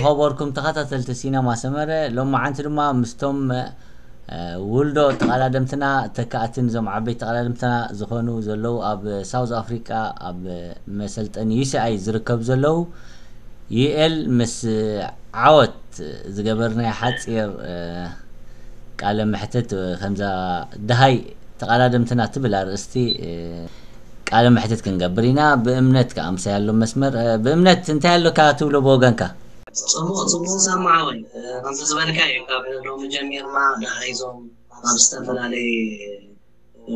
ኸበርኩም ተኸታተልቲ ሲነማ ሰመረ፣ ሎማዓንቲ ድማ ምስቶም ውልዶ ተቐዳደምትና ተካእትን እዞም ዓበይቲ ተቐዳደምትና ዝኾኑ ዘለዉ ኣብ ሳውዝ ኣፍሪቃ ኣብ መሰልጠኒ ዩ ሲ ኣይ ዝርከቡ ዘለዉ ዩኤል ምስ ዓወት ዝገበርናዮ ሓፂር ቃለ መሕትት ከምዛ ደሃይ ተቐዳደምትና ትብል ኣርእስቲ ቃለ መሕትት ክንገብር ኢና። ብእምነት ከኣ ምሳይ ኣሎ መስመር። ብእምነት እንታይ ኣለካ ትብሎ ብወገንካ? ጽቡቕ፣ ጽቡቕ ሰማዓወይ። ከምዚ ዝበልካ እዩ፣ ካብ ሎሚ ጀሚርና ደሃይዞም ኣብ ዝተፈላለየ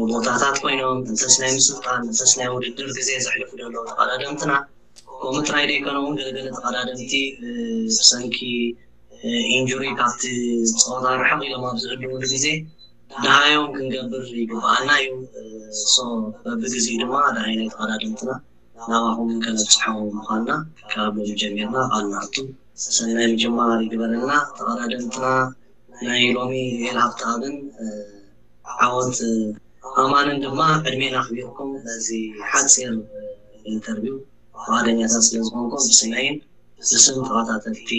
ቦታታት ኮይኖም፣ መንፈስ ናይ ምስልጣን፣ መንፈስ ናይ ውድድር ግዜ ዘሕልፉ ዘለዉ ተቐዳደምትና፣ ከምኡ ጥራይ ደይኮነ እውን ገለገለ ተቐዳደምቲ ብሰንኪ ኢንጁሪ ካብቲ ጸወታ ርሕቕ ኢሎም ኣብ ዝህልውሉ ግዜ ደሃዮም ክንገብር ይግብኣና እዩ። ሶ በብግዜኡ ድማ ደሃይ ናይ ተቐዳደምትና ናባኹም ከነብጽሖ ምዃንና ካብ ሎሚ ጀሚርና ቃል ንኣቱ። ሰናይ ምጅማር ይግበረልና። ተቐዳደምትና ናይ ሎሚ ዩኤል ሃብተኣብን ዓወት ኣማንን ድማ ዕድሜና ኣኽቢርኩም ነዚ ሓጺር ኢንተርቪው ፍቓደኛታት ስለ ዝኾንኩም ብስመይን ብስም ተኸታተልቲ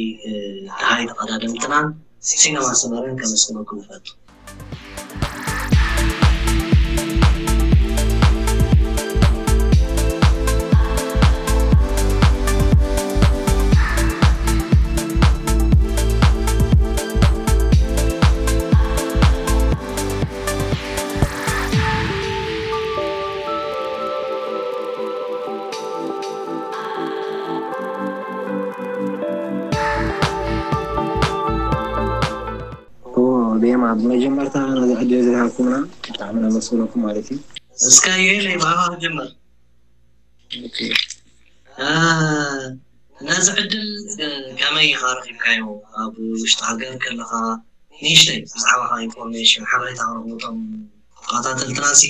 ደሃይ ተቐዳደምትናን ሲነማ ሰመረን ከመስግነኩም እፈቱ። ኦ፣ ዴማ፣ ብመጀመርታ ነዚ ዕድል ዝሃብኩምና ብጣዕሚ ነመስግነኩም ማለት እዩ። እስከ ዩኤል ብኣኻ ክጅምር። ኦኬ። እ፣ ነዚ ዕድል ከመይ ኢኻ ረኺብካዮ? ኣብ ውሽጢ ሃገር ከለኻ ንእሽተይ ብዛዕባኻ ኢንፎርሜሽን ሓበሬታ ክረኽቡ እቶም ተኸታተልትና ሲ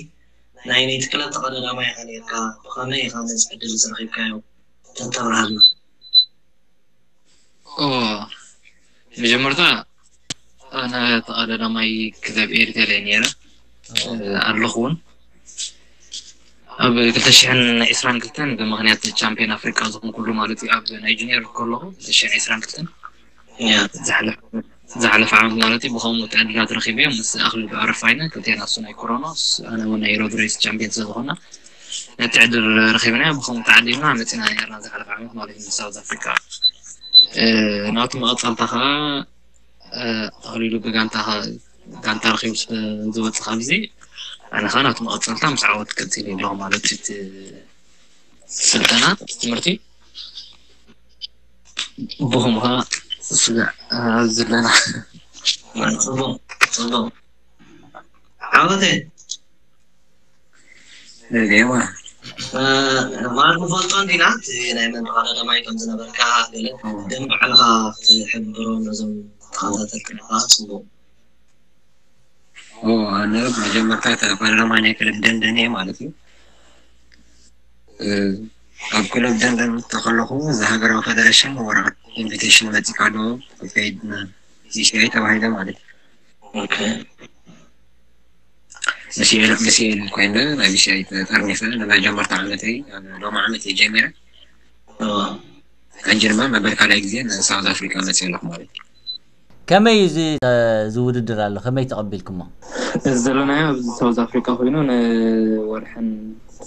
ናይ ነይቲ ክለብ ተቐዳዳማይ ኢኻ ነርካ፣ ብኸመይ ኢኻ ነዚ ዕድል እዚ ረኺብካዮ? ተተብርሃልና። ኦ መጀመርታ ኣነ ተቐዳዳማይ ክለብ ኤሪትሪያ እየ ነይረ ኣለኹ እውን ኣብ ክልተ ሽሕን ዕስራን ክልተን ብምኽንያት ቻምፒዮን ኣፍሪቃ ዝኾንኩሉ ማለት እዩ ኣብ ናይ ጁኒየር ከለኹ ክልተ ሽሕን ዕስራን ክልተን ዝሓለፈ ዓመት ማለት እዩ ብኸምኡ እቲ ዕድላት ረኺበ ምስ ኣኽሊሉ ኣረፋይነ ክልቴና እሱ ናይ ኮሮና ኣነ እውን ናይ ሮድሬስ ቻምፒዮን ስለዝኾና ነቲ ዕድል ረኺብናዮ ብኸምኡ ተዓዲልና መፂና ነርና ዝሓለፈ ዓመት ማለት እዩ ሳውዝ ኣፍሪካ ናቱ መቐፀልታ ከዓ ተኽሊሉ ብጋንታ ጋንታ ረኺቡ ዝወፅእ ካብዚ ኣነ ከዓ ናቱ መቐፀልታ ምስ ዓወት ቀፂለ ኣለኹ ማለት እዩ ስልጠና ትምህርቲ ብኹም ከዓ ስጋዕ ዘለና ፅቡቅ ፅቡቅ ዓወተ ደገዋ ማለት ንፈልጦ እንዲና እቲ ናይ መን ተቐዳዳማይ ከም ዝነበርካ ገለ ግን ባዕልኻ ክትሕብሮ ነዞም ተኸታተልቲ ከዓ ፅቡቅ ኣነ መጀመርታ ተቐዳዳማይ ናይ ክለብ ደንደን እየ ማለት እዩ ኣብ ክለብ ደንደን ተከለኹ እዚ ሃገራዊ ፌደሬሽን ወረቀት ኢንቪቴሽን መፂካ ኣሎ ክትከይድ ቢሲኣይ ተባሂለ ማለት እዩ ኦኬ ብሲኤል ኮይነ ናይ ቢሲኣይ ተጠርኒፈ ንመጀመርታ ዓመተይ ሎሚ ዓመት እየ ጀሚረ ሕጂ ድማ መበል ካልኣይ ግዜ ንሳውዝ ኣፍሪካ መፅእ ኣለኩ ማለት እዩ ከመይ እዚ እዚ ውድድር ኣሎ ከመይ ተቐቢልኩሞ እዚ ዘለናዮ ኣብዚ ሳውዝ ኣፍሪካ ኮይኑ ንወርሕን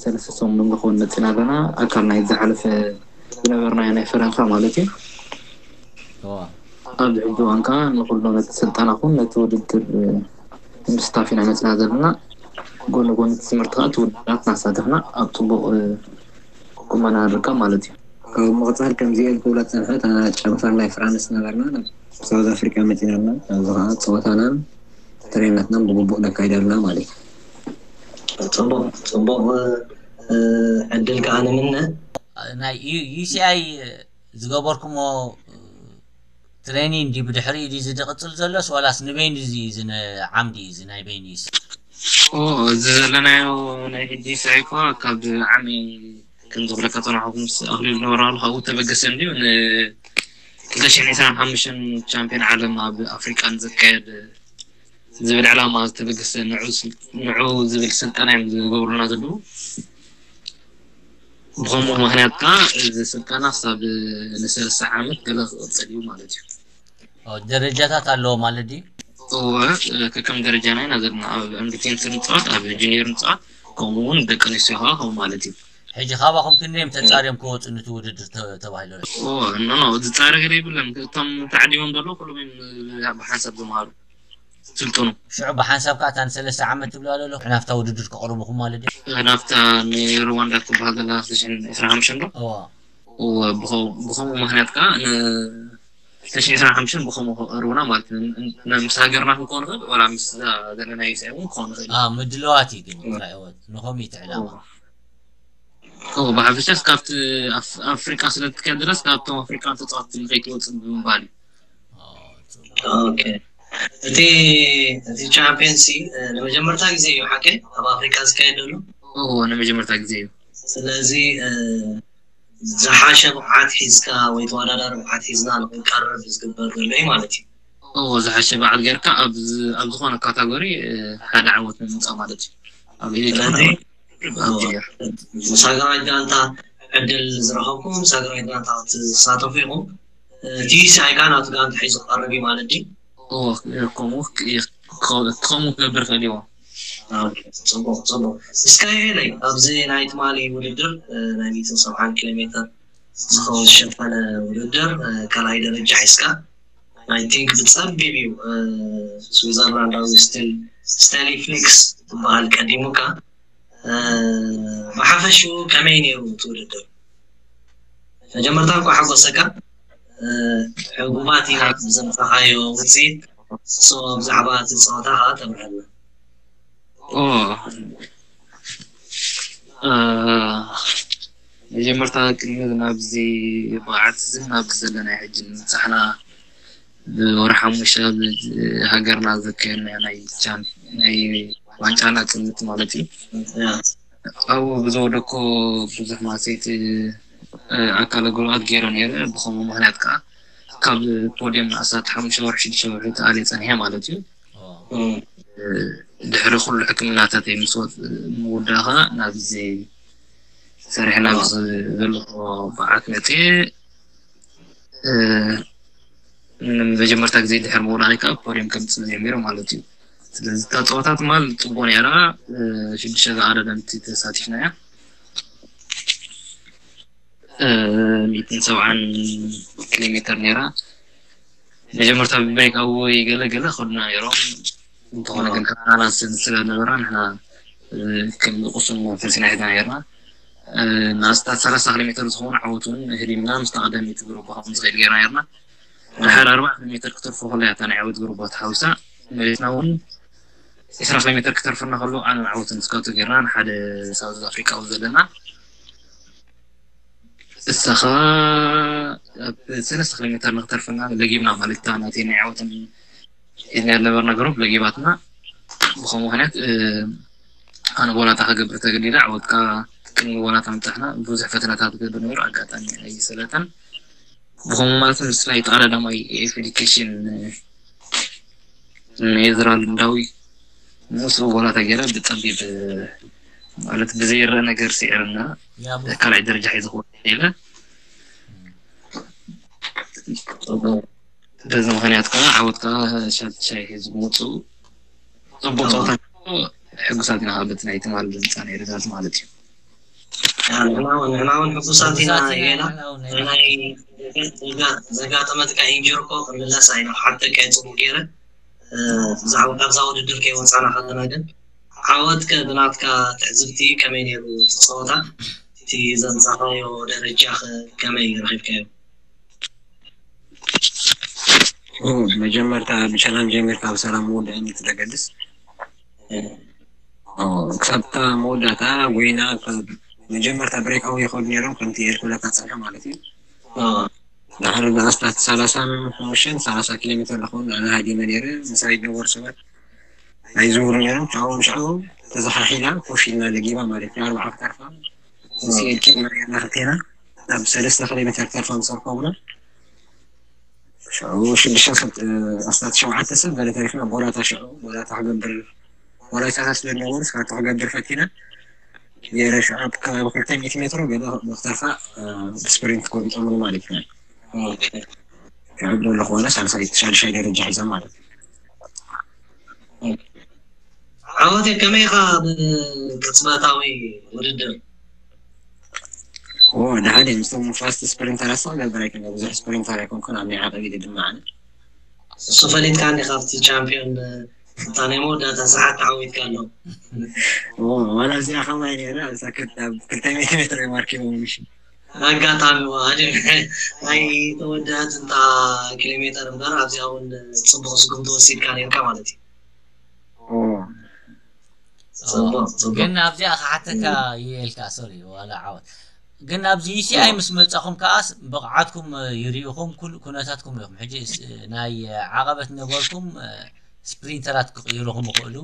ሰለስተ ሰሙን ዝኸውን መፂና ኣለና ኣካል ናይ ዝሓለፈ ዝነበርናዮ ናይ ፈረንሳ ማለት እዩ ኣብዚ ሕጂ እዋን ከዓ ንኩሉ ነቲ ስልጠና ኹን ነቲ ውድድር ምስታፍ ኢና መፅና ዘለና ጎኒ ጎኒ ትምህርቲ ከዓ እቲ ውድድራት እናሳተፍና ኣብ ፅቡቅ ቁመና ንርከብ ማለት እዩ ካብ ምቕፃል ከምዚኤል ክብሎ ዝፀንሐ እታ ጨንፈር ናይ ፍራንስ ነበርና ናብ ሳውዝ ኣፍሪካ መፂና ኣለና ኣብዚ ከዓ ፀወታናን ትሬናትናን ብግቡእ ነካይድ ኣለና ማለት እዩ ፅቡቅ ፅቡቅ ዕድል ከዓ ንምነ ናይ ዩ ሲ ኣይ ዝገበርኩሞ ትሬኒንግ ድዩ ብድሕሪኡ ድዩ ዝቕፅል ዘሎስ ዋላስ ንበይኑ እዚ እዚ ዓምዲ እዚ ናይ በይኑ እዩ እዚ ዘለናዮ ናይ ሕጂ ሳይኮ ካብ ዓሚ ከም ዝኽለካ ፀናሕኩም ኣኽሊሉ ነበራ ኣሎ ካብኡ ተበገሰ እንድዩ ን ክልተ ሽሕን ዕስራን ሓሙሽተን ቻምፒዮን ዓለም ኣብ ኣፍሪቃ ንዝካየድ ዝብል ዕላማ ዝተበገሰ ንዑ ዝብል ስልጠና እዮም ዝገብሩልና ዘለዉ ብኸምኡ ምኽንያት ከዓ እዚ ስልጠና ክሳብ ንሰለስተ ዓመት ገለ ክቕፅል እዩ ማለት እዩ። ደረጃታት ኣለዎ ማለት ድዩ? እወ፣ ከከም ደረጃና ኢና ዘለና። ኣብ ኣንድ ቴንት ንፃወት፣ ኣብ ጁኒየር ንፃወት፣ ከምኡ እውን ደቂ ኣንስትዮ ከዓ ከምኡ ማለት እዩ። ሕጂ ካባኹም ክንደዮም ተፃርዮም ክወፁ ንቲ ውድድር ተባሂሎ? ዝፃረ ገለ ይብለን። እቶም ተዓዲሞም ዘለዉ ኩሎም እዮም ብሓንሳብ ዝመሃሩ ስልጥኑ። ሽዑ ብሓንሳብ ከዓ እታ ንሰለስተ ዓመት ትብሉ ኣለኹ ናብታ ውድድር ክቕርቡኹም ማለት ድዩ? ናብታ ንሩዋንዳ ትበሃል ዘላ ክልተ ሽሕን ዕስራን ሓሙሽተን ዶ? ብኸምኡ ምክንያት ከዓ ክልተ ሽሕን ዕስራን ሓሙሽተን ብኸምኡ ክቐርቡና ማለት እዩ። ምስ ሃገርና ክንከውን ንኽእል፣ ዋላ ምስ ዘለናዮ ሳይ እውን ክኸውን ንኽእል። ምድለዋት እዩ ግን ጥራይ እወ ንኸም ይትዕላማ ብሓፈሻስ ካብቲ ኣፍሪቃ ስለ ትከድ ድረስ ካብቶም ኣፍሪቃን ተፃወትቲ ንከይትወፅእ ብምባል እዩ። እቲ እቲ ቻምፒየንሲ ንመጀመርታ ግዜ እዩ ሓቀ ኣብ ኣፍሪቃ ዝካየድ ዘሎ? ንመጀመርታ ግዜ እዩ። ስለዚ ዝሓሸ ብቕዓት ሒዝካ ወይ ተወዳዳሪ ብቕዓት ሒዝና ንክንቀርብ ዝግበር ዘሎ እዩ ማለት እዩ። ዝሓሸ ብዓት ጌርካ ኣብ ዝኾነ ካታጎሪ ሓደ ዓወት ንምምፃእ ማለት እዩ። ኣብ ኤሌክትሮን ምስ ሃገራዊት ጋንታ ዕድል ዝረኸብኩም ምስ ሃገራዊት ጋንታ ክትሳተፉ ኢኹም። እቲ ሲኣይ ከዓ ናቱ ጋንታ ሒዙ ክቐርብ እዩ ማለት ድዩ? ከምኡ ክኸውን ክገብር ይኽእል እዩ። ፅቡቅ ፅቡቅ። እስከ ሄለይ ኣብዚ ናይ ትማሊ ውድድር ናይ ሚእትን ሰብዓን ኪሎ ሜትር ዝኸውን ዝሸፈነ ውድድር ካልኣይ ደረጃ ሒዝካ ናይ ቲንክ ብፀቢብ እዩ ስዊዘርላንዳዊ ስታሊ ፍሊክስ ዝበሃል ቀዲሙካ። ብሓፈሽኡ ከመይ ነይሩ እቲ ውድድር? መጀመርታ እንኳ ሓጎሰካ። ሕጉባት ኢና ብዘምፃኻዮ ውፅኢት። ብዛዕባ እቲ ፀወታ ከዓ ተብርሀልና። መጀመርታ ቅድሚ ናብዚ ብዓት እዚ ናብዚ ዘለና ሕጂ ንብፃሕና ብወርሒ ሓሙሽተ ኣብ ሃገርና ዘካየድና ናይ ናይ ዋንጫ ናፅነት ማለት እዩ። ኣብኡ ብዝወደኮ ብዙሕ ማሰይቲ ኣካለ ጉድኣት ገይረ ነይረ። ብኸምኡ ምክንያት ከዓ ካብ ፖድየም ንኣስታት ሓሙሽተ ወርሒ ሽዱሽተ ወርሒ ተኣልየ ፀኒሐ ማለት እዩ። ድሕሪ ኩሉ ሕክምናታት ምስ ምውዳእ ከዓ ናብዚ ሰሪሐ ናብዚ ዘለኹ በዓት መፅየ። ንመጀመርታ ግዜ ድሕሪ ምውዳቐይ ከዓ ፖድየም ከምፅእ ጀሚረ ማለት እዩ። ስለዚ እታ ፀወታ ትማል ፅቡቅ ነይራ። ሽዱሽተ ዝኣረደምቲ ተሳቲፍናያ። ሚእትን ሰብዓን ኪሎ ሜትር ነይራ። መጀመርታ ብብሬክ ኣወይ ገለ ገለ ከዱና ነይሮም። እንተኾነ ግን ተመራናስ ስለነበራ ንሕና ከም ቁሱን ፈልሲና ሒዝና ነይርና። ንኣስታት ሰላሳ ኪሎ ሜትር ዝኸውን ዓወት እውን ህሊምና ምስታ ቀዳመይቲ ግሩባ ከምኡ ዝኸይድ ገይርና ነይርና። ድሓር ኣርባዓ ኪሎ ሜትር ክትርፎ ከሎ እያ እታ ናይ ዓወት ግሩባ ተሓዊሳ። መሬትና እውን ዕስራ ኪሎ ሜትር ክተርፈና ከሎ ኣነ ዓወት ንስካቶ ገይርና ንሓደ ሳውዝ ኣፍሪቃዊ ዘለና እሳኻ ኣብ ሰለስተ ኪሎ ሜትር ንክተርፈና ለጊብና ማለት እታ ናተይ ናይ ዓወትን ሒዝና ዝነበርና ግሩፕ ለጊባትና። ብኸምኡ ምክንያት ኣነ ቦላታ ክገብር ተገዲደ። ዓወትካ ቅድሚ ቦላታ ምብፃሕና ብዙሕ ፈተናታት ክገብር ነይሩ። ኣጋጣሚ ኣይሰለጠን። ብኸምኡ ማለት ምስ ናይ ተቐዳዳማይ ኤፍ ኤዲኬሽን ንኤዝራ ልንዳዊ ንሱ ቦላታ ገይረ ብፀቢብ ማለት ብዘይረአ ነገር ስዒርና ካልኣይ ደረጃ ሒዘ ክወፅእ ኢለ። በዚ ምክንያት ከዓ ዓወት ከዓ ሻድሻይ ሒዙ ምውፅኡ ፅቡቅ ፀወታ ሕጉሳት ኢና። በቲ ናይ ትማሊ ዝመፃ ናይ ሪዛልት ማለት እዩ። ንሕና እውን ሕጉሳት ኢና ጌና ናይ ዘጋጠመትካ ኢንጀሪ እኮ ክምለሳ ኢና ክሓተካ እየ ፅቡቅ ገይረ ብዛዕባ ካብዛ ውድድር ከይወፃና ከለና ግን ዓወትከ ብናትካ ትዕዝብቲ ከመይ ነይሩ እቲ ፀወታ? እቲ ዘምፃኻዮ ደረጃ ከ ከመይ ረኺብካዮ? መጀመርታ ብሰላም ጀሚርካ ብሰላም ምውዳእ እዩ ተገድስ። ክሳብታ መወዳእታ ጎይና መጀመርታ ብሬክ ኣወይ ይኸዱ ነይሮም ከምቲ ኤርኩለካ ፀንሐ ማለት እዩ። ድሓር ንኣስታት ሰላሳን ሓሙሽተን ሰላሳ ኪሎ ሜትር ዝኸውን ኣነ ሃዲመ ነይረ። ምሳይ ዝነበሩ ሰባት ኣይዝውሩ ነይሮም። ሽዑ ሽዑ ተዘሓሒላ ኮፍ ኢልና ለጊባ ማለት እዩ። ኣርባዓ ክተርፋ ሲኤል ኬድና ነርና ክልቴና ናብ ሰለስተ ኪሎ ሜትር ክተርፋ ምስ ረከቡና ሽዑ ሽዱሽተ ሰብ ኣስታት ሸውዓተ ሰብ ገለ ተሪፍና። ቦላታ ሽዑ ቦላታ ክገብር ወላይታታት ስለ ዝነበሩ ስካቶ ክገብር ፈቲና የረሻ ኣብ ከባቢ ክልተ ሚእቲ ሜትሮ ገለ ዶክተርካ ስፕሪንት ቆሪጦምሉ ማለት እዩ። ክዕብ ዘለኹ ዋላ ሳልሳይ ሻድሻይ ደረጃ ሒዘ ማለት እዩ። ዓወት ከመይ ኢኻ ብቅጽበታዊ ውድድር? ደሓን ምስቶም ፋስት ስፕሪንተራት ገብር ኣይኮነ ብዙሕ ስፕሪንተር ኣይኮንኩን ኣብ ናይ ዓቐብ ኢለ ድማ ኣነ እሱ ፈሊጥካ እንዲ ካብቲ ቻምፒዮን እታ ናይ መወዳእታ ሰዓት ተዓዊትካ ኣሎ። ዋላ እዚኣ ከማይ ነይራ እዛ ክልተ ሚእቲ ሜትር እዮም ኣርኪቦም ምሽ ኣጋጣሚ ናይ ተወዳእት እንታ ኪሎ ሜተር እምበር ኣብዚኣ እውን ፅቡቅ ስጉምቲ ወሲድካ ነርካ ማለት እዩ። ግን ኣብዚኣ ክሓተካ ይልካ ሶሪ ዋላ ዓወት ግን ኣብዚ ዩሲኣይ ምስ መጻኹም ከኣስ ብቕዓትኩም ይርኢኹም ኩነታትኩም ኢኹም ሕጂ ናይ ዓቐበት ነበርኩም ስፕሪንተራት ክቕይሩኹም ይኽእሉ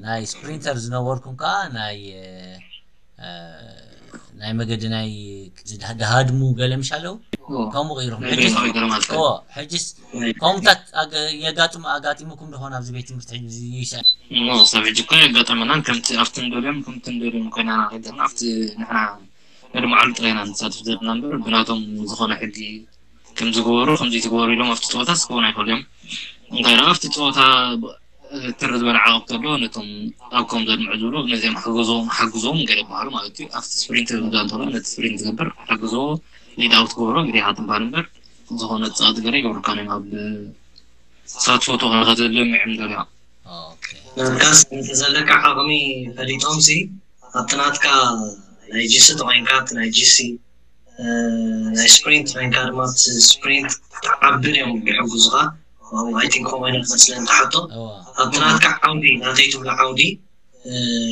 ናይ ስፕሪንተር ዝነበርኩም ከዓ ናይ ናይ መገዲ ናይ ዝሃድሙ ገለ ምሽ ኣለዉ ከምኡ ቅይሩኹም ሕጂስ ከምታት የጋጥሙ ኣጋጢሙኩም ዝኾነ ኣብዚ ቤት ትምህርቲ ሕጂ ይሻል ክሳብ ሕጂ እኮ የጋጠመናን ከምቲ ኣብቲ እንደልዮም ከምቲ እንደልዮም ኮይና ከይደና ኣብቲ ንሕና ነድመዓሉ ጥራይና ንሳተፍ ዘለና እምበር ብናቶም ዝኾነ ሕጊ ከም ዝገበሩ ከም ዘይትገበሩ ኢሎም ኣብቲ ፀወታ ስከውን ኣይፈልዮም እንታይ ደኣ ኣብቲ ፀወታ ትር ዝበለ ዓቕብ ከሎ ነቶም ኣብ ከም ዘድምዑ ዝብሎ ነዚኦም ሓግዞም ሓግዞም ገለ ይበሃሉ ማለት እዩ ኣብቲ ስፕሪንት ዝብዳ እንተሎ ነቲ ስፕሪንት ዝገብር ሓግዞ ሊድ ኣውት ክገብሮ ግዴታ ትበሃል እምበር ዝኾነ ፀቕጢ ገለ ይገብሩካ እዮም ኣብ ሳትፎቶ ከለኻ ተድልዮም እዮም ገሊኦም ናትካስ ነቲ ዘለካ ዓቕሚ ፈሊጦምሲ ኣብቲ ናትካ ናይ ጂሲ ተኮይንካ ኣብቲ ናይ ጂሲ ናይ ስፕሪንት ኮይንካ ድማ ኣብቲ ስፕሪንት ክትዓብር እዮም ይሕግዙኻ I think ከምኡ ዓይነት መስለን ተሓቶ ኣብቲ ናትካ ዓውዲ ናተይ ትብሎ ዓውዲ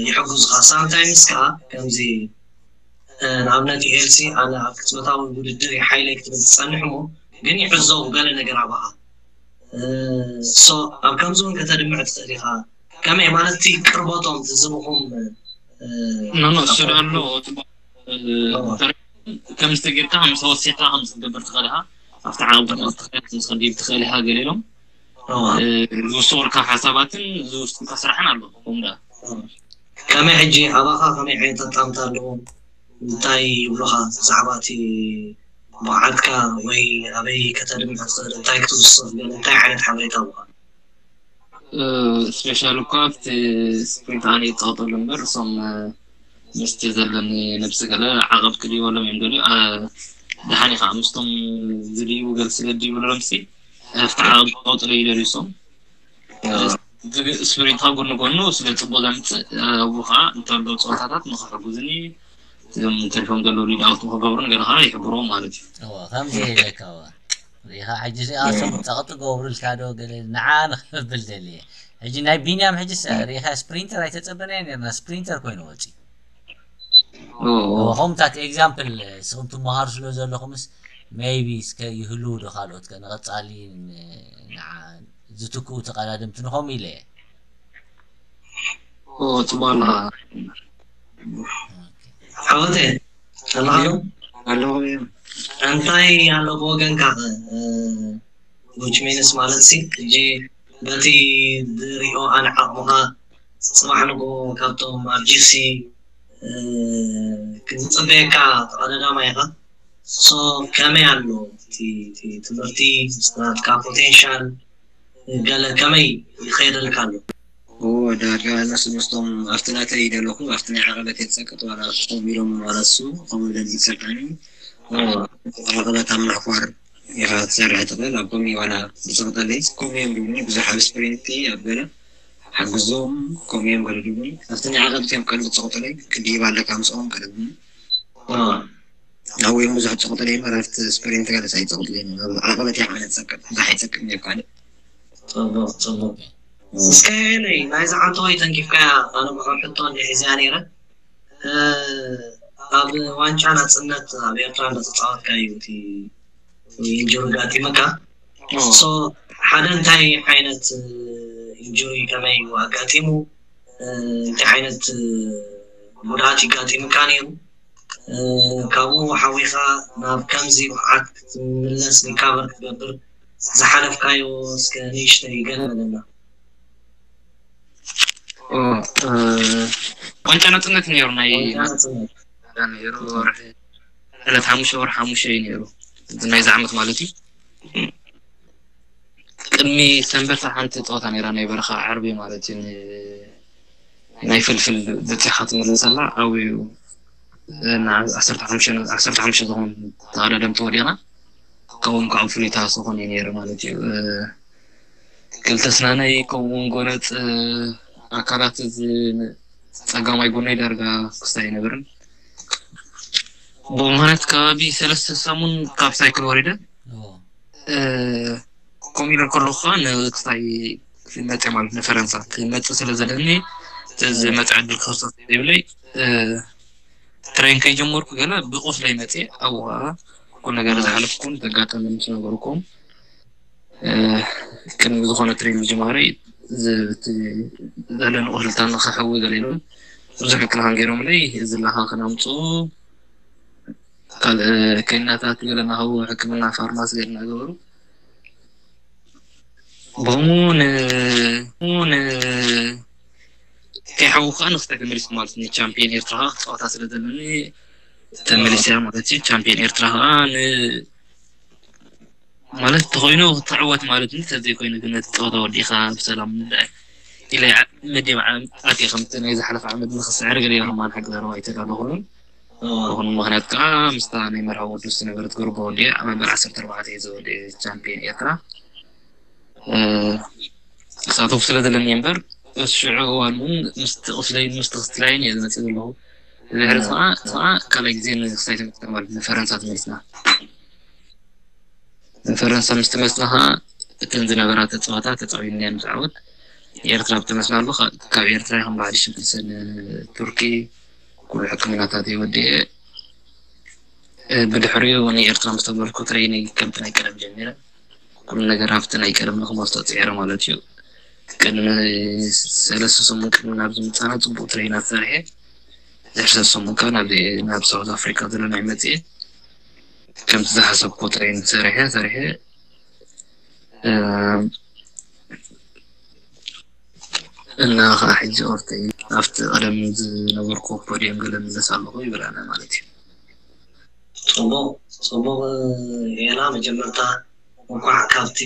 ይሕግዙኻ sometimes ከዓ ከምዚ ንኣብነት ኤልሲ ኣነ ኣብ ቅጽበታዊ ውድድር ሓይለይ ክትብል ትጸንሕ እሞ ግን ይሕዘው ገለ ነገር ኣባኻ so ኣብ ከምዚ እውን ከተድምዕ ትኽእል ኢኻ ከመይ ማለት እቲ ቅርበቶም ትዝብኹም ኖኖ እሱ ኣሎ ከም ዝተጌርካ ከም ተወሲኽካ ከም ዝገብር ትኽእል ኢኻ ኣብቲ ዓቕብ ክትኸድ ትኽእል ኢኻ ገለ ኢሎም ዝውስኹልካ ሓሳባትን ዝውስኹልካ ስራሕን ኣሎ ከምኡ ደኣ ከመይ ሕጂ ኣባኻ ከመይ ዓይነት ኣጣምታ ኣለዎም እንታይ ይብሉኻ ብዛዕባ እቲ ብቕዓትካ ወይ ኣበይ ከተድምዕ ትኽእል እንታይ ክትውስኽ ገለ እንታይ ዓይነት ሓበሬታ ኣለካ ስፔሻል እኳ ኣብቲ ስፕሪንት ኣነ ይፃወጠሉ እምበር እሶም ምስቲ ዘለኒ ነብሲ ገለ ዓቐብ ክድይበሎም እዮም ደልዩ ደሓን ኢኻ ምስቶም ዝድይቡ ገል ስለ ድይብሎም ሲ ኣብቲ ዓቐብ ክፃወጥለ ይደልዩ እሶም ስፕሪንት ካብ ጎኒ ጎኑ ስለ ፅቡቅ ዘምፅእ ኣብኡ ከዓ እንተሎ ፀወታታት ንክሕጉዝኒ እዞም ተሪፎም ዘለዉ ሊድ ኣውት ንክገብሩ ገለ ከዓ ይሕብርዎም ማለት እዩ ከምዚ ኢለካ ሪኻ ሕጂ እዚኣ ሶም ፀቕጢ ገብሩልካ ዶ ገለ ንዓ ንክብል ደልየ ሕጂ ናይ ቢንያም ሕጂ ሪኻ ስፕሪንተር ኣይተፀበናዮ ነርና ስፕሪንተር ኮይኑ ወፂ ከምታት ኤግዛምፕል ስኹም ትመሃሩ ስለ ዘለኹምስ ሜይቢ እስከ ይህልው ዶ ካልኦት ከ ንቐፃሊ ዝትክኡ ተቐዳደምቲ ንኸም ኢለ እየ ፅቡቅ ኣለኻ ሓወተ ኣለኻ ኣለኹ እዮም እንታይ ኣሎ ብወገንካ which means ማለት ሲ ሕጂ በቲ ዝሪኦ ኣነ ዓቕምኻ ፅባሕ ንጎ ካብቶም ኣብ ጂሲ ክንፅበየካ ተቐዳዳማይ ኢኻ so ከመይ ኣሎ እቲ ትምህርቲ ናትካ ፖቴንሻል ገለ ከመይ ይኸየደልካ ኣሎ ዳርጋ ነሱ ምስቶም ኣብቲ ናተይ ደለኹ ኣብቲ ናይ ዓቐበት የፀቅጥ ዋላ ክኾም ኢሎም ዋላ እሱ ከምኡ ኢለን ይሰልጣኒ ዓቐበት ኣብ ምሕኳር ኢኻ ትሰርሕ ትኽእል ኣብ ኮሚ ዋላ ብዝቕጠለይ ኮሚ እዮም ብዙሕ ኣብ ስፕሪንቲ ኣብ ገለ ሓግዞም ኮሚ እዮም ገለ ድብሉ ኣብቲ ናይ ዓቐበት እዮም ቀልቢ ዝፀቕጡለይ ክድይብ ኣለካ ምስኦም ገለ ድብሉ ኣብኡ እዮም ብዙሕ ዝፀቕጡለይ እምበር ኣብቲ ስፕሪንቲ ገለስ ኣይፀቕጡለይ ዓቐበት እያ ዓነ ዝፀቅጥ ብዙሕ ኣይፀቅጥ እዮም ካልእ ፅቡቅ ፅቡቅ እስከ ናይ ዝዓንተወይ ተንኪፍካያ ኣነ ብከም ሕቶ እንዲ ሒዝያ ነይረ ኣብ ዋንጫ ናፅነት ኣብ ኤርትራ እንዳተፃወትካ እዩ እቲ ኢንጁሪ ጋጢምካ so ሓደ እንታይ ዓይነት ኢንጁሪ ከመይ እዩ ኣጋጢሙ እንታይ ዓይነት ጉድኣት ይጋጢምካ ነይሩ ካብኡ ሓዊኻ ናብ ከምዚ ብዓት ክትምለስ ሪካቨር ክትገብር ዝሓለፍካዮ እስከ ንእሽተይ ገለ በለና ዋንጫ ናፅነት ነይሩ ናይ ነይሩ ወርሒ ዕለት ሓሙሽተ ወርሒ ሓሙሽተ እዩ ነይሩ ናይዚ ዓመት ማለት እዩ። ቅድሚ ሰንበት ሓንቲ ፀወታ ነይራ ናይ በረኻ ዓርቢ ማለት እዩ። ናይ ፍልፍል በፂኻ ትምለሰላ ኣብዩ ዓሰርተ ሓሙሽተ ዝኾን ተቐዳደምቲ ወዲቕና። ካብኦም ከዓ ፍሉይ ተዋስኦ ኮነ ነይሩ ማለት እዩ። ክልተ ስናነይ ከምኡ እውን ጎነፅ ኣካላት እዚ ፀጋማይ ጎነይ ዳርጋ ክስታይ ኣይነበርን። ብምኽንያት ከባቢ ሰለስተ ሰሙን ካብ ሳይክል ወሪደ ከምኡ ኢለ ከለኹ ከዓ ንክስታይ ክመፀ ማለት ንፈረንሳ ክመፀ ስለ ዘለኒ ዝመፀ ዕድል ክኽሰት ዘይብለይ ትሬን ከይጀመርኩ ገለ ብቁስለይ መፅየ ኣብኡ ከዓ ኩሉ ነገር ዝሓለፍኩን ዘጋጠመ ምስ ነገርኩም ቅድሚ ዝኾነ ትሬን ምጅማረይ ዘለኒ ቁስልታ ንክሕዊ ገለ ኢሎም ብዙሕ ምክልኻን ገይሮምለይ ዝላኻ ክነምፅኡ ካልእ ከይናታት ገለ እናሃቡ ሕክምና ፋርማሲ ገለ እናገበሩ ብሙ ን ከይሓወኹ ከዓ ንክስታይ ተመሊስ ማለት ንቻምፒዮን ኤርትራ ክፃወታ ስለ ዘለኒ ተመሊሰ ማለት እዩ። ቻምፒዮን ኤርትራ ከዓ ን ማለት ተኮይኑ ክትዕወት ማለት ን ተዘይኮይኑ ግን ነቲ ፀወታ ወዲእካ ብሰላም ንርኣይ ኢለ መዲብ ኣትየ ከምቲ ናይ ዝሓለፈ ዓመት ንክስዕር ገለ ከማን ሓቂ ዘረባ ኣይተዳለኹን። ዝኾኑ ምክንያት ከዓ ምስታ ናይ መርሃ ወዱስ ነገር ትገርቦ ወዲአ ኣብ መበል ዓሰርተ ኣርባዕተ እዩ ዝወደ ቻምፒዮን ኤርትራ ክሳተፉ ስለ ዘለኒ እምበር በዚ ሽዑ እዋን እውን ምስቲ ቁስለይን ምስቲ ክትላይን እየ ዝመፅእ ዘለኹ። ድሕሪ ከዓ ከዓ ካልኣይ ግዜ ንክስታይ ተመፅና ማለት ንፈረንሳ ተመሊስና። ንፈረንሳ ምስ ተመፅና ከዓ እተን ዝነበራ ተፃወታ ተፃዊና ምስ ዓወት ኤርትራ ብተመስናሉ ካብ ኤርትራ ይኹን ባዕዲ ሽምልሰን ቱርኪ ኩሉ ሕክምናታት የወዲአ ብድሕሪኡ ንኤርትራ ምስ ተመልኩ ትሬኒንግ ከምቲ ናይ ቀደም ጀሚረ ኩሉ ነገር ኣብቲ ናይ ቀደም ንክመልሶ ፅዒረ ማለት እዩ። ቅድሚ ሰለስተ ሰሙን ቅድሚ ናብዚ ምፃና ፅቡቅ ትሬናት ሰሪሐ ድሕሪ ሰሙን ከዓ ናብ ሳውት ኣፍሪካ ዘሎ ናይ መፅኤ ከምቲ ዝሓሰብኩ ትሬን ሰሪሐ ሰሪሐ እና ከዓ ሕጂ ኦርተይ ኣብቲ ቀደም ዝነበርኩ ፖዲየም ገለ ምለስ ኣለኹ ይብል ኣነ ማለት እዩ። ፅቡቅ ፅቡቅ። ኤላ መጀመርታ እንኳዕ ካብቲ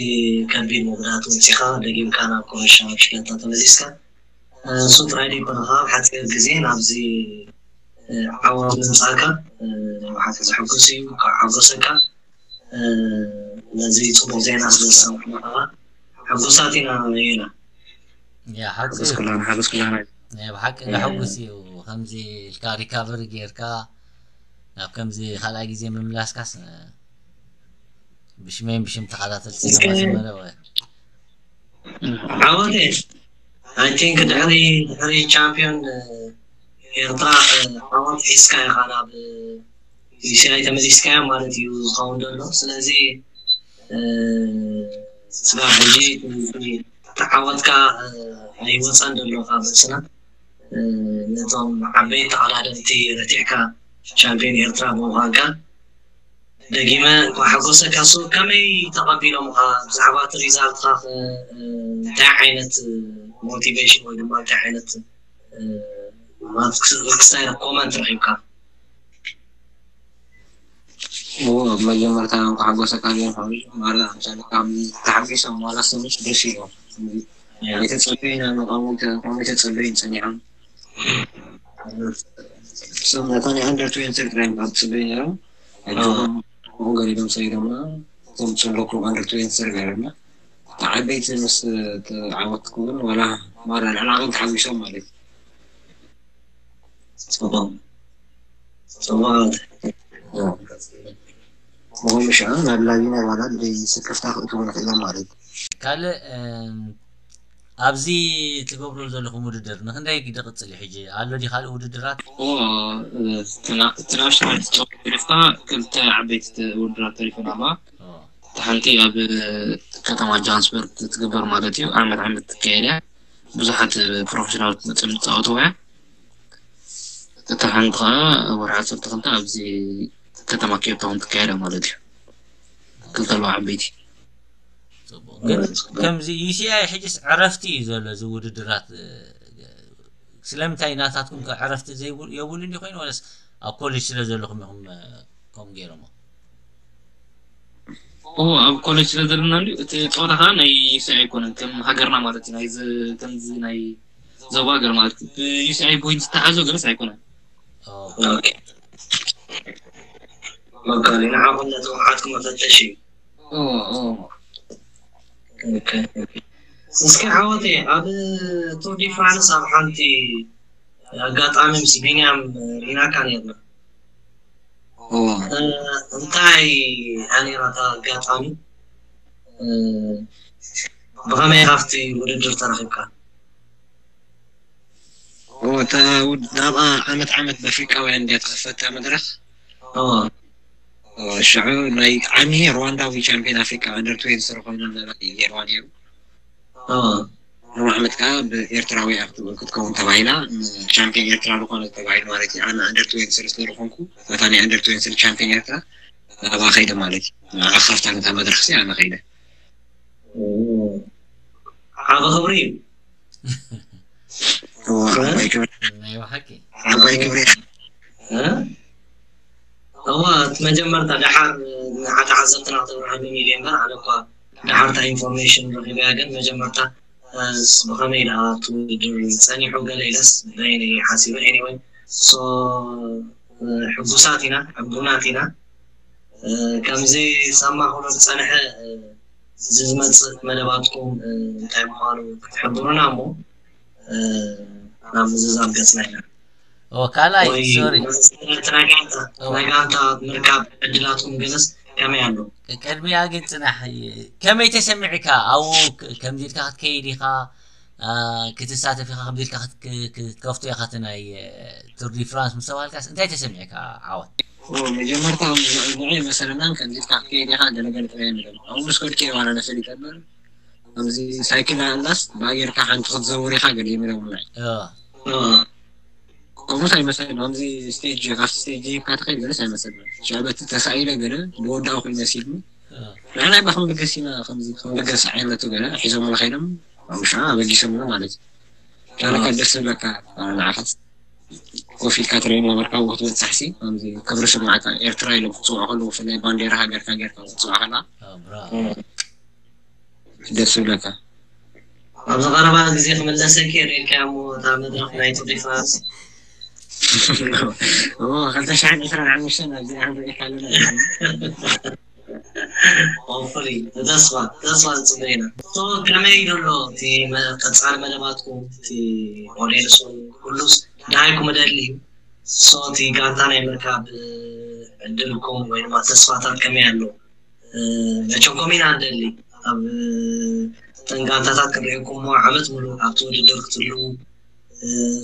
ከቢድ መጉዳእቲ ወፂኻ ደጊምካ ናብ ኮረሻ ብሽክለታ ተመሊስካ። እሱ ጥራይ ደይኮነ ከዓ ኣብ ሓፂር ግዜ ናብዚ ዓወት ምምፃእካ ብሓቂ ዘሐጉስ እዩ። እንኳዕ ሓጎሰካ። ነዚ ፅቡቅ ዜና ስለዝሰማዕና ከዓ ሕጉሳት ኢና። ኤላ ያ ሓቂ ሓጎስ ኩላና ሓጎስ ኩላና ናይ ብሓቂ ዘሐጉስ እዩ። ከምዚ ኢልካ ሪካቨሪ ጌርካ ናብ ከምዚ ካልኣይ ግዜ ምምላስካስ ብሽመይን ብሽም ተኸታተልቲ ሲነማ ዝመረወ ዓወት እየ። I think ድሕሪ ድሕሪ ቻምፒዮን ኤርትራ ዓወት ሒዝካ ኢኻ ናብ ዩሲኣይ ተመሊስካዮ ማለት እዩ ዝኸውን ዘሎ። ስለዚ ስጋብ ሕጂ ተዓወትካ ኣይወፀን ዘሎ ካብ ርእስና። ነቶም ዓበይቲ ተቐዳደምቲ ረቲዕካ ቻምፒዮን ኤርትራ ብምዃንካ ደጊመ እንኳዕ ሓጎሰካ። እሱ ከመይ ተቐቢሎምኻ? ብዛዕባ እቲ ሪዛልትኻ እንታይ ዓይነት ሞቲቬሽን ወይ ድማ እንታይ ዓይነት ክስታይ ኮመንት ረኺብካ? እዎ ኣብ መጀመርታ እንኳ ሓጎሰካ ሊዮን ሓወይ። ማራ ምሳሌ ካብ ተሓጒሶም ዋላ ሰዎች ደስ ኢሎም። ኣይተጸበዩና ንቐሙ ከምኡ ተጸበዩን ጸኒሖም። እሶም ነታ ናይ ኣንደር ትዌንቲ ጥራይ ካብ ትጽበዩ ነይሮም። ሕጂ ከምኡ ገሊሎም ሰይዶምና እቶም ጽለኩም ኣንደር ትዌንቲ ጥራይ ገይሮምና። ተዓበይቲ ምስ ተዓወትኩ ግን ዋላ ማራ ንዕላቕን ተሓጒሶም ማለት እዩ። ጽቡቕ ጽቡቕ። ምኾኑ ሽዑ ናብ ላጊና ዋላ ብዘይ ስክፍታ ክእትዉ ንኽእሎም ማለት እዩ። ካልእ ኣብዚ ትገብሩ ዘለኹም ውድድር ንክንደይ ግደ ቅፅል እዩ? ሕጂ ኣሎ ድዩ ካልእ ውድድራት? ትናሽናል ትጫወት ተሪፍካ ክልተ ዓበይቲ ውድድራት ተሪፈን ኣለዋ። እታ ሓንቲ ኣብ ከተማ ጆሃንስበርግ ትግበር ማለት እዩ። ዓመት ዓመት ትካየድ እያ። ብዙሓት ፕሮፌሽናል መፅኦም ዝፃወትዋ እያ። እታ ሓንቲ ከዓ ወርሒ ዓሰርተ ክልተ ኣብዚ ከተማ ኬፕ ታውን ትካየድ ማለት እዩ። ክልተ ኣለዋ ዓበይቲ። ግን ከምዚ ዩሲኣይ ሕጅስ ዕረፍቲ እዩ ዘሎ እዚ ውድድራት ስለምንታይ ናታትኩም ከ ዕረፍቲ ዘይብሉ የብሉ እንዲ ኮይኑ ወለስ ኣብ ኮሌጅ ስለ ዘለኹም ኢኹም ከምኡ ገይሮሞ? ኦ ኣብ ኮሌጅ ስለ ዘለና እንዲ እቲ ጸወታ ከዓ ናይ ዩሲኣይ ኣይኮነን ከም ሃገርና ማለት እዩ ናይዚ ከምዚ ናይ ዞባ ሃገር ማለት እዩ ብዩሲኣይ ፖይንት ዝተሓዞ ገለስ ኣይኮነን። መጋሊ ንዓኹም ነቲ ውሓትኩም መፈተሽ እዩ። እስኪ ዓወቴ ኣብ ቱር ዲ ፍራንስ ኣብ ሓንቲ ኣጋጣሚ ምስ ቢንያም ሪናካ ነርና። እንታይ ኣኔራታ ኣጋጣሚ ብኸመይ ካብቲ ውድድር ተረኺብካ? ናብኣ ዓመት ዓመት በፍሪቃውያን እንዲያ ተኸፈታ መድረኽ ሽዑ ናይ ዓሚ ሩዋንዳዊ ቻምፒዮን ኣፍሪቃ ኣንደር ትዌንቲ ስሪ ኮይኑ ነበረ ጌርዋ ነይሩ። ሮም ዓመት ከዓ ብኤርትራዊ ክትከውን ተባሂላ ቻምፒዮን ኤርትራ ዝኾነ ተባሂሉ ማለት እዩ። ኣነ ኣንደር ትዌንቲ ስሪ ስለዝኾንኩ በታ ናይ ኣንደር ትዌንቲ ስሪ ቻምፒዮን ኤርትራ ናብኣ ከይደ ማለት እዩ። ንዓ ካብታ ነታ መድረኽ ሲ ኣነ ከይደ ዓበ ክብሪ እዩ። ዓባይ ክብሪ ናይ ብሓቂ ዓባይ ክብሪ እዋ እቲ መጀመርታ ደሓር ንዓተሓሰብትና ተብርሃሉ ሚልዮ እምበር ኣነ እኳ ደሓርታ ኢንፎርሜሽን ረኺበያ ግን መጀመርታ ብኸመይ ደኣ እቲ ውድድር ጸኒሑ ገለ ኢለስ በይነይ ሓሲበ anyway so ሕጉሳት ኢና ሕቡናት ኢና ከምዚ ሳማ ክብሎ ዝጸንሐ እዚ ዝመጽእ መደባትኩም እንታይ ምዃኑ ክትሕብሩና እሞ ናብ ምዝዛም ገጽና ኢና ካልኣይ ሶሪ ናይ ጋንታ ምርካብ ዕድላትኩም ገለስ ከመይ ኣሎ ቅድሚያ ግን ፅናሕ ከመይ ተሰሚዕካ ኣብኡ ከምዚ ኢልካ ክትከይድ ኢኻ ክትሳተፍ ኢኻ ከምዚ ኢልካ ክትከፍቶ ኢኻ እቲ ናይ ቱር ዲ ፍራንስ ምስ ተባሃልካስ እንታይ ተሰሚዕካ ዓወት መጀመርታ ንዒ መሰለና ከምዚ ኢልካ ክትከይድ ኢኻ ገለገለ ጥራይ ንብል ኣብኡ ምስ ከድከ ዋላ ነፈሊጠ እምበር ከምዚ ሳይክል ኣላስ ብኣየርካ ሓንቲ ክትዘውር ኢኻ ገለ ይብለውና ከምኡስ ኣይመሰልን ከምዚ ስቴጅ ካብቲ ስቴጅ ሂብካ ትኸይድ ገለስ ኣይመሰልን ሻበቲ ተሳኢለ ገለ ብወዳኡ ኮይኑ መሲልኒ ንሕና ባኹም በገሲና ከምዚ ከም በገስ ዓይነቱ ገለ ሒዞም ከይዶም ኣምሻ ኣበጊሶም ማለት እዩ ሻለካ ደስ ዝብለካ ንዓኻት ኮፍ ኢልካ ትርኢ ነበርካ ብክትበፅሕ ሲ ከምዚ ክብሪ ስማዕካ ኤርትራ ኢሎም ክፅውዑ ከለዉ ብፍላይ ባንዴራ ሃገርካ ጌርካ ክትፅዋዕ ከላ ደስ ይብለካ ኣብዚ ቀረባ ግዜ ክምለሰኪ ርእልካ እሞ እታ መድረክ ናይ ቱር ዲ ፍራንስ ክልተ ሽሕን ዕስራን ሓሙሽተን ኣብዚኣ ክንርእየካ ኣለና ሆፕፉሊ ተስፋ ተስፋ ንፅበ ኢና ከመይ ዘሎ እቲ ቀፃሊ መደባትኩም እቲ ኦዴልስ ኩሉስ ደሃይኩም እደሊ እዩ ሶ እቲ ጋንታ ናይ ምርካብ ዕድልኩም ወይ ድማ ተስፋታት ከመይ ኣሎ መቸም ኮሚና እንደሊ ኣብ ተን ጋንታታት ክንሪእኩም ሞ ዓመት ሙሉ ኣብቲ ውድድር ክትህልዉ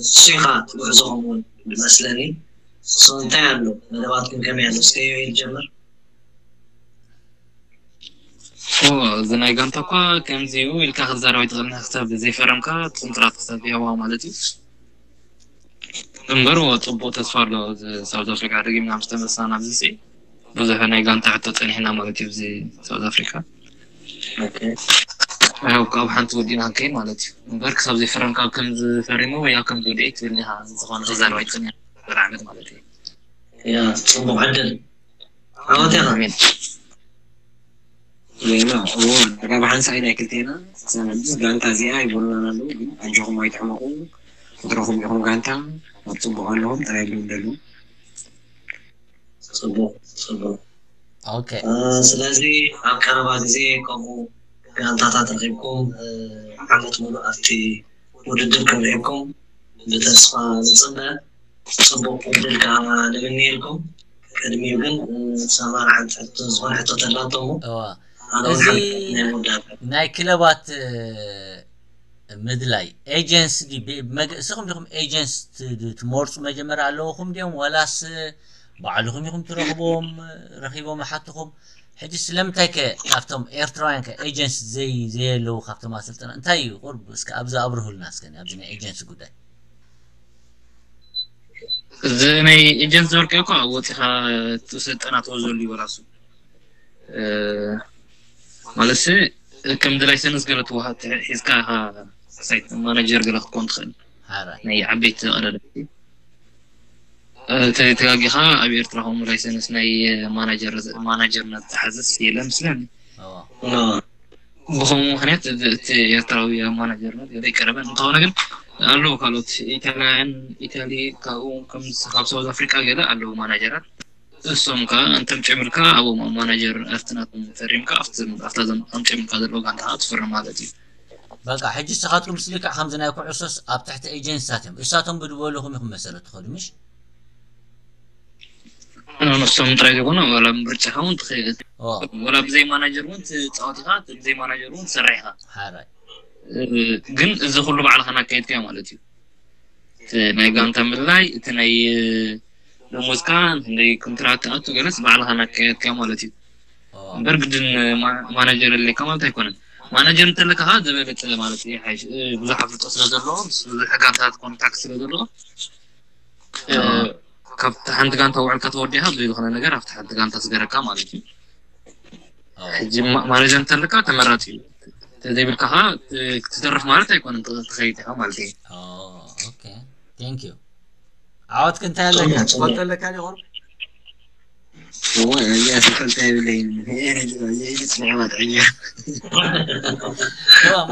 እሱ ኢኻ እቲ ጉዕዞኹም እውን ዝመስለኒ ሶ እንታይ ኣሎ መደባትኩም ከመይ ኣሎ እስከ ዮኤል ጀምር እዚ ናይ ጋንታ እኳ ከምዚ ኢልካ ክዛረብ ኣይትኽእልን ክሳብ ዘይፈረምካ ኮንትራት ክሳብ ይህዋ ማለት እዩ እምበር ጽቡቅ ተስፋ ኣሎ ሳውዝ ኣፍሪካ ደጊምና ምስ ተመልስና ናብዚ ሲ ብዙሕ ናይ ጋንታ ሕቶ ጸኒሕና ማለት እዩ እዚ ሳውዝ ኣፍሪካ ያው ካብ ሓንቲ ወዲና ክንከይድ ማለት እዩ እምበር ክሳብ ዘይፈረም ካብ ከም ዝፈሪሙ ወይ ኣብ ከም ዝወድኤ ትብል ኢኻ ዝኾነ ክዛረብ ኣይትኽእልን ኢኻ ዓመት ማለት እዩ ጽቡቅ ዕድል ዓወት ኢኻ ዜማ እዎ ደጋ ብሓንሳይ ናይ ክልቴና ሰመልስ ጋንታ እዚኣ ይብሉና ኣለዉ ግን ኣጆኹም ኣይትሕመቁ ቁጥረኹም ኢኹም ጋንታ ኣብ ፅቡቅ ኣለኹም ጥራይ ብልደሉ ፅቡቅ ፅቡቅ ኦኬ ስለዚ ኣብ ቀረባ ግዜ ከምኡ ጋንታታት ረኪብኩም ዓመት ሙሉእ ኣብቲ ውድድር ክንሪእኩም ብተስፋ ንፅበ ፅቡቅ ዕድል ከዓ ንምንየልኩም ቅድሚኡ ግን ሰማር ሓንቲ ሕቶ ዝኾነ ሕቶ ተላቶ እሞ ኣነ እውን እዚ ሓንቲ ናይ ምውዳእ ናይ ክለባት ምድላይ ኤጀንሲ ንስኹም ዲኹም ኤጀንሲ ትመርፁ መጀመርያ ኣለውኹም ድዮም ዋላስ ባዕልኹም ኢኹም ትረኽቦም ረኺቦም ይሓትኹም ሕጂ ስለምንታይ ከ ካብቶም ኤርትራውያን ከ ኤጀንሲ ዘይ ዘየለዉ ካብቶም ኣሰልጠና እንታይ እዩ ቁርብ እስከ ኣብዚ ኣብርሁልና እስከ ኣብዚ ናይ ኤጀንሲ ጉዳይ እዚ ናይ ኤጀንት ዝበልካዮ እኳ ወፂኻ ትሰልጠና ትወዘሉ እዩ ራሱ ማለትሲ ከምዚ ላይሰንስ ገለ ትወሃብ ሒዝካ ኢኻ ሳይት ማናጀር ገለ ክትኮን ትኽእል ሓራይ። ናይ ዓበይቲ ቀዳዳት። ተጋጊኻ ኣብ ኤርትራ ከምኡ ላይሰንስ ናይ ማናጀር ማናጀርነት ዝሓዘስ የለን ምስለኒ። ብኸምኡ ምክንያት እቲ ኤርትራዊ ኣብ ማናጀርነት ገለ ይቀረበን እንተኾነ ግን ኣለዉ ካልኦት ኢታልያን ኢታሊ ካብኡ ከም ካብ ሳውዝ ኣፍሪቃ ገለ ኣለዉ ማናጀራት። እሶም ከ እንተም ጨምርካ ኣብኦም ኣብ ማናጀር ኣብቲ ናቶም ፈሪምካ ኣብታ ዘምጻም ጨምርካ ዘለዎ ጋንታ ትፍርም ማለት እዩ። በቃ ሕጂ ንስኻትኩም ስልክዕ ከምዚ ናይ ኩዕሶስ ኣብ ትሕቲ ኤጀንስታት እዮም። እሳቶም ብድበልኹም ኢኹም መሰረት ትኸዱ ምሽ? ንሶም ጥራይ ዘይኮነ ዋላ ምርጫኻ እውን ትኽእል። ዋላ ብዘይ ማናጀር እውን ትፃወት ኢኻ፣ ብዘይ ማናጀር እውን ትሰርሕ ኢኻ። ሓራይ። ግን እዚ ኩሉ ባዕልኻ እናካየድካዮ ማለት እዩ። እቲ ናይ ጋንታ ምልላይ፣ እቲ ናይ ደሞዝካ፣ ናይ ኮንትራት ትኣቱ ገለስ ባዕልኻ እናካየድካዮ ማለት እዩ። እምበር ግድን ማናጀር ኣለካ ማለት ኣይኮነን። ማናጀር እንተለካ ከዓ ዝበለፀ ማለት እዩ። ብዙሕ ኣፍልጦ ስለ ዘለዎ ምስ ብዙሕ ጋንታት ኮንታክት ስለ ዘለዎ ካብቲ ሓንቲ ጋንታ ውዕልካ ተወዲኻ ብዘይ ዝኾነ ነገር ኣብቲ ሓንቲ ጋንታ ስገረካ ማለት እዩ። ሕጂ ማናጀር እንተለካ ተመራፂ እዩ። ተዘይብልካ ከዓ ክትተርፍ ማለት ኣይኮነን፣ ትኸይድ ኢኻ ማለት እዩ። ኦኬ ቴንክ ዩ። ዓወት ክንታይ ኣለካ ትፈልጦ ኣለካ ዲኹም? እዋ እያ ትፈልጣ የብለይን። እየ ጽንዕዋ ጥዕያ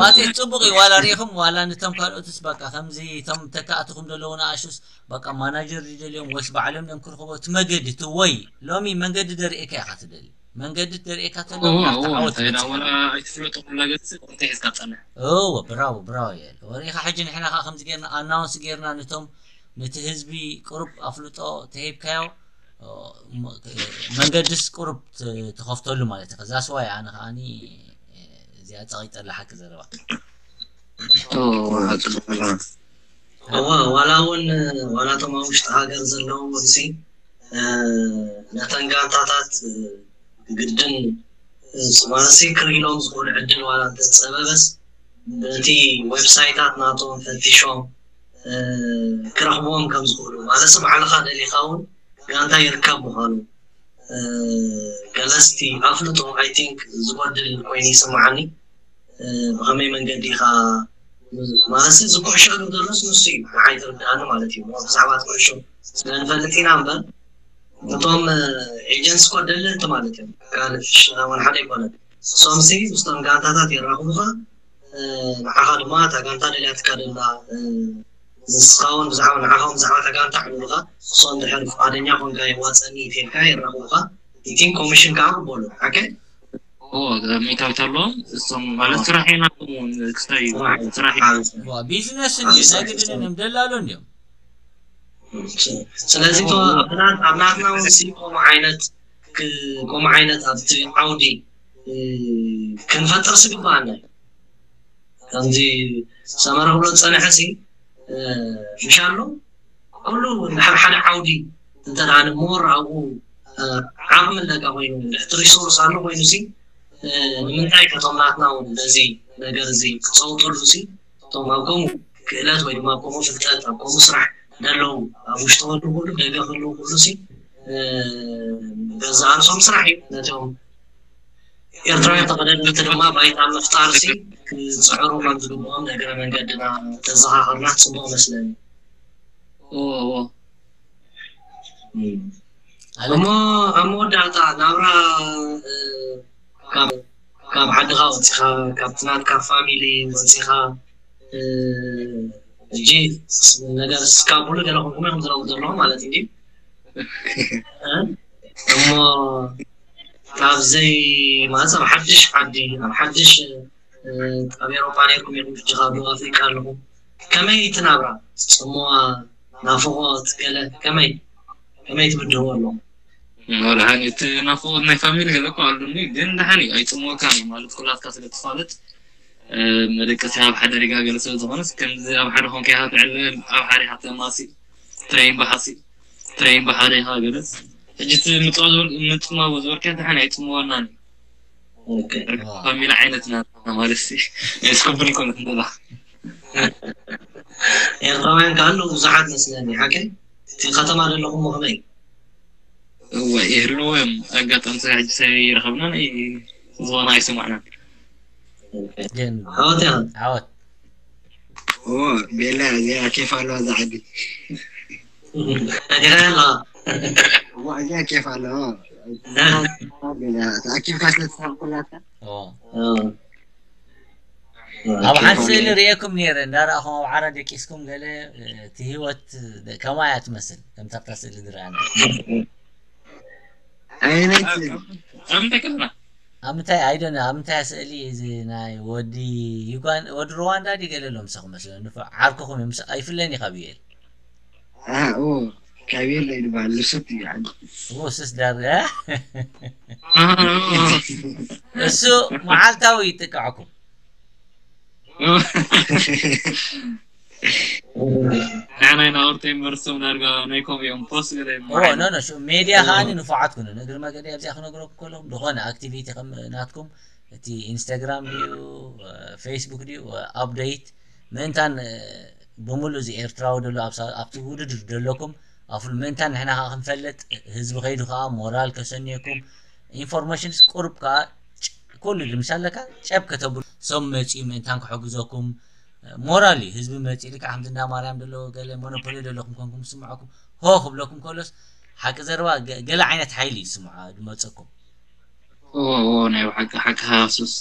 ማቴ ጽቡቅ እዩ። ዋላ ሪኢኹም ዋላ ንቶም ካልኦትስ በቃ ከምዚ ቶም ተካእትኹም ዘለዉ ንኣሹስ በቃ ማናጀር ይደልዮም ወስ ባዕሎም እዮም ክርኽቦ እቲ መገዲ እቲ ወይ ሎሚ መንገዲ ደርእካ ኢኻ ትደሊ መንገዲ ደርእካ ተሎ ናብቲ ዓወት ትበጽሕ። ኣይትፍለጦ ኩላ ገጽ ኮንተ ሒዝካ ትጸንሕ። እወ ብራቮ ብራቮ የለ ወሪኻ ሕጂ ንሕና ከዓ ከምዚ ጌርና ኣናውንስ ጌርና ነቶም ነቲ ህዝቢ ቅሩብ ኣፍልጦ ተሂብካዮ መንገድስ ቅሩብ ትኸፍተሉ ማለት እዩ። ከዛ ስዋይ ኣነ ከዓኒ እዚኣ ፀቒጠላ ሓቂ ዘረባ እወ ዋላ እውን ዋላ እቶም ኣብ ውሽጢ ሃገር ዘለዉ እውን ሲ ነተን ጋንታታት ግድን ማለት ሲ ክርእሎም ዝኽእሉ ዕድል ዋላ እንተፀበበስ በቲ ዌብሳይታት ናቶም ፈቲሾም ክረኽብዎም ከም ዝኽእሉ ማለት ባዕልኻ ደሊኻ እውን ጋንታ ይርከብ ምዃኑ ገለስቲ ኣፍልጦ I think ዝጎድል ኮይኑ ይስምዓኒ። ብኸመይ መንገዲ ኢኻ ማለት እዚ ኩዕሾ ዝብደሎስ ንሱ እዩ ንዓይ ዝርድኣኒ ማለት እዩ። ብዛዕባ ኩዕሾ ስለ ንፈልጥ ኢና እምበር እቶም ኤጀንትስ እኮ ደለልቲ ማለት እዮም። ካልእ ሽና እውን ሓደ ኣይኮነን። እሶምሲ ምስቶም ጋንታታት የራኽቡኻ ንዓኻ ድማ እታ ጋንታ ደልያትካ ደላ ንስኻ እውን ብዛዕባ ንዓኻ እውን ብዛዕባ እታ ጋንታ ኣዕልሉኻ እሶም ድሕር ፍቓደኛ ኮንካ የዋፀኒ ተልካ የራኽቡኻ ኢቲን ኮሚሽን ከዓ ክበሉ ሓቀ ሚእታዊት ኣለዎም እሶም ማለት ስራሕ ኢና ክስታይ ስራሕ ቢዝነስ እንዲ ናይ ግድን እዮም ደላሎ እንዲዮም ስለዚ ኣብ ናትና እውን ከምኡ ዓይነት ከምኡ ዓይነት ኣብቲ ዓውዲ ክንፈጥር ስግባኣና እዩ ከምዚ ሰመረ ክብሎ ዝፀንሐ ሲ ምሻሎ ኩሉ እንድሕር ሓደ ዓውዲ እንተ ሞር ኣብኡ ዓቕሚ ኣለካ ኮይኑ እንድሕቲ ሪሶርስ ኣሎ ኮይኑ ሲ ንምንታይ ከቶም ናትና እውን በዚ ነገር እዚ ክፀውጠሉ ሲ እቶም ኣብ ከምኡ ክእለት ወይ ድማ ኣብ ከምኡ ፍልጠት ኣብ ከምኡ ስራሕ ደለዉ ኣብ ውሽጢ ከሉ ኩሉ ደገ ከለዉ ኩሉ ሲ ገዛ ኣንሶም ስራሕ እዩ ነቶም ኤርትራውያን ተቐደድቲ ድማ ባይታ ምፍጣር ሲ ክፅዕሩ ከም ዝግብኦም ነገረ መንገድና ተዘኻኸርና ፅቡቕ መስለኒ እሞ ኣብ መወዳእታ ናብራ ካብ ዓድኻ ወፂኻ ካብቲ ናትካ ፋሚሊ ወፂኻ ሕጂ ነገር ስካቡሉ ገለ ኮንኩም ኢኹም ዝረቡ ዘለኹም ማለት እዩ እሞ ካብ ዘይ ማለት ኣብ ሓድሽ ዓዲ ኣብ ሓድሽ ኣብ ኤሮፓ ነርኩም ኢኹም ሕጂ ካብ ደቡብ ኣፍሪቃ ኣለኹም ከመይ ትናብራ ፅምዋ ናፍቖት ገለ ከመይ ከመይ ትብድህዎ ኣለኹም ወላ ሓኒ እቲ ናፍቖት ናይ ፋሚሊ ገለ እኮ ኣሉኒ ግን ደሓን እዩ ኣይፅምወካን እዩ ማለት ኩላትካ ስለ ትፋለጥ መደቀሲ ኣብ ሓደ ሪጋ ገለ ስለ ዝኾነስ ከምዚ ኣብ ሓደ ኮንካ ኢኻ ትዕልል ኣብ ሓደ ኢኻ ተማሲ ትሬን ብሓሲ ትሬን ብሓደ ኢኻ ገለስ ሕጂ እቲ ምፅዋ ምፅማዎ ዝበልካ ደሓን ኣይፅምወናን እዩ ፋሚሊ ዓይነት ናትና ማለት ሲ ስኩብል ይኮነት እንደላ ኤርትራውያን ከኣሉ ብዙሓት መስለኒ ሓቂ እቲ ከተማ ዘለኹም ከመይ እዋ ይህልዎ እዮም ኣጋጣሚ ስለ ሕጂ ሰብ ይረኸብና ናይ ዝኾነ ኣይሰማዕናን ግን ዓወት ኢኻ ዓወት ኦ፣ ቤላ፣ እዚኣ ኬፍ ኣለዋ እዛ ዓዲ። ተገራ ኣሎ። ዋ፣ እዚኣ ኬፍ ኣለዋ። ተኣኪብካ ስለ ትሳብ ኩላትካ። ኦ። ኣብ ሓንቲ ስእሊ ርእየኩም ነይረ፣ እንዳረኣኹም ኣብ ዓራ ደቂስኩም ገለ፣ እቲ ህይወት ከማይ እያ ትመስል፣ ከምታ ኣብታ ስእሊ ዝረኣና። ዓይነት ኣብ እንታይ ከተማ? ኣብ ምንታይ፣ ኣይዶነ፣ ኣብ ምንታይ ስእሊ እዚ ናይ ወዲ ዩጋን-፣ ወዲ ሩዋንዳ ድዩ ገለ ኣሎ ምሳኹም መስሎ፣ ንፉዕ ዓርክኹም እዩ፣ ምስ-፣ ኣይፍለን እዩ ካብ ዩኤል። ኣ፣ ኦ፣ ካብ የለ ይድበሃል፣ ልሱት እዩ ዓዲ። ዎ፣ ስስ ዳር-፣ እሱ መዓልታዊ ይጥቅዐኩም። ንዓና ኢና ኦርቶ ይመርሶም ዳርጋ ናይ ኮም እዮም ፖስት ገለ ኦ፣ ኖ፣ ኖ፣ ሹ-፣ ሜድያ ከዓኒ ንፉዓት ኩኑ። ንእግሪ መገዲ ኣብዚኣ ክነግረኩም ከለኹም፣ ዝኾነ ኣክቲቪቲ ከም ናትኩም፣ እቲ ኢንስታግራም ድዩ፣ ፌስቡክ ድዩ፣ ኣፕደይት፣ ምእንታን፣ እ፣ ብምሉእ እዚ ኤርትራዊ ደሎ ኣብ ሳ-፣ ኣብቲ ውድድር ደለኩም፣ ኣፉል ምእንታን ንሕና ከኣ ክንፈልጥ፣ ህዝቢ ከይዱ ከኣ ሞራል ከሰንየኩም፣ ኢንፎርሜሽንስ ቁሩብ ከኣ ጭ-፣ ኩሉ ድምሲ ኣለካ፣ ጨብ ከተብሉ፣ ሶም መጺኡ ምእንታን ክሕግዘኩም፣ ሞራል እዩ። ህዝቢ መጺኡ ልክዕ ከምዚ እንዳ ማርያም ደሎ ገለ ሞኖፖሊ ደለኹም ኮንኩም ዝስምዐኩም፣ ሆ ክብለኩም ከሎስ፣ ሓቂ ዘረባ ገ-፣ ገለ ዓይነት ሓይሊ እዩ ዝስምዖ፣ ዝመጸኩም። ኦ፣ ኦ፣ ናይ ብሓቂ ሓቂ ሃሱስ።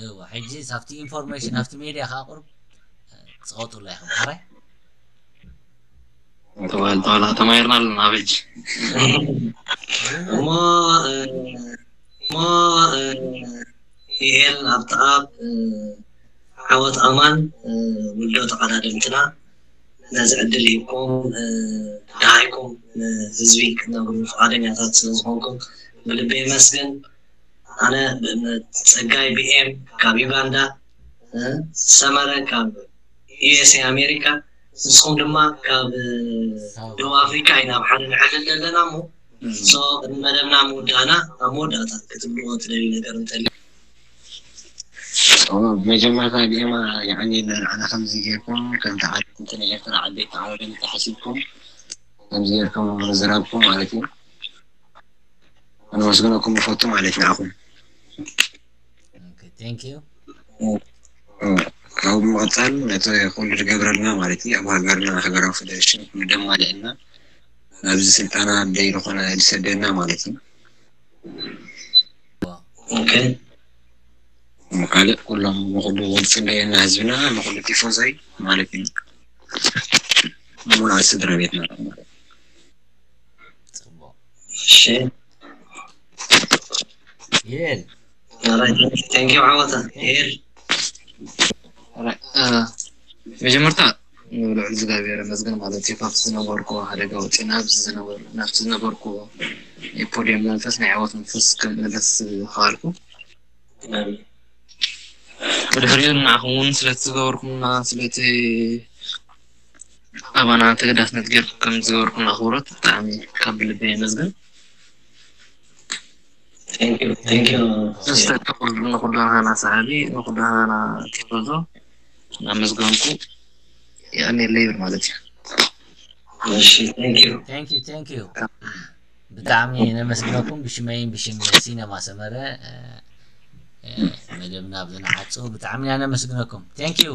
እዋ፣ ሕጂ ኣብቲ ኢንፎርሜሽን፣ ኣብቲ ሜድያ ከኣ ቁሩብ ጸወጡላ ኢኹም፣ ሓራይ? ተባል፣ ተባል፣ ተማሂርና ኣለና ኣብ ሕጂ። እሞ፣ እ፣ እሞ፣ እ፣ ዩኤል ኣብቲ ኣብ፣ እ፣ ዓወት ኣማን፣ እ፣ ውልዶ ተቐዳደምትና ነዚ ዕድል ሂብኩም፣ እ፣ ደሃይኩም ንህዝቢ ክትነግሩ ፍቓደኛታት ስለ ዝኾንኩም ብልቢ የመስግን። ኣነ ብእምነት ጸጋይ ቢኤም ካብ ዩጋንዳ፣ እ፣ ሰመረ ካብ ዩኤስኤ ኣሜሪካ፣ ንስኹም ድማ ካብ፣ እ፣ ደቡብ ኣፍሪካ ኢና ኣብ ሓደ ንዕልል ዘለና እሞ፣ ሶ፣ መደብና ምውዳእና፣ ኣብ መወዳእታ ክትብልዎ ትደልዩ ነገር እንተልዩ? ኦ፣ መጀመርታ ዲኤማ፣ ያዕኒ፣ ንዓና ከምዚ ጌርኩም፣ ከምቲ ዓዲ፣ እንትን ኤርትራ ዓበይቲ ዓወደን ተሓሲብኩም፣ ከምዚ ጌርኩም ምዝራብኩም ማለት እዩ። ኣነመስግነኩም እፈቱ ማለት ንዓኹም። ኦኬ፣ ቴንክ ዩ። ኦ፣ ካብኡ ብምቕጻል ነቲ ኩሉ ዝገብረልና ማለት እዩ፣ ኣብ ሃገርና ሃገራዊ ፌደሬሽን ኩሉ ደማልዕልና፣ ናብዚ ስልጠና ደይ ዝኾነ ዝሰደና ማለት እዩ። ኦኬ። ካልእ ኩሎም ንኹሉ ዝጽለየና ህዝብና፣ ንኹሉ ቲፎዞይ ማለት እዩ። ሙሉእ ስድራ ቤትና ማለት እዩ። ጽቡቕ። እሺ። ዩኤል። ኦራይት። ቴንክ ዩ ዓወታ። ሄድ። ኦራይት። እ፣ መጀመርታ ንልዑል እግዚኣብሔር ይመስገን ማለት እዩ። ካብቲ ዝነበርኩ ሓደጋ ወፂና ኣብዚ ዝነበሩ፣ ናብቲ ዝነበርኩ ናይ ፖድየም መንፈስ፣ ናይ ዓወት መንፈስ ክምለስ ክኣልኩ። ብድሕሪኡ ንዓኹም እውን ስለቲ ዝገበርኩምና፣ ስለቲ ኣባና ተገዳስነት ጌርኩም ከም ዝገበርኩም ኣኽብሮት ብጣዕሚ ካብ ልቢ የመስግን። ቴንክ ዩ፣ ቴንክ ዩ። ንስተቲ ኩሉ፣ ንኹሉ ሃና ሰዓቢ፣ ንኹሉ ሃና ቲፎዞ እናመስገንኩ የቐንየለይ ይብል ማለት እዩ። እሺ፣ ቴንክ ዩ። ቴንክ ዩ፣ ቴንክ ዩ። ብጣዕሚ ነመስግነኩም ብሽመይን ብሽም ሲነማ ሰመረ፣ እ፣ እ፣ መደብና ኣብዚ ንዓጹ። ብጣዕሚ ኢና ነመስግነኩም። ቴንክ ዩ።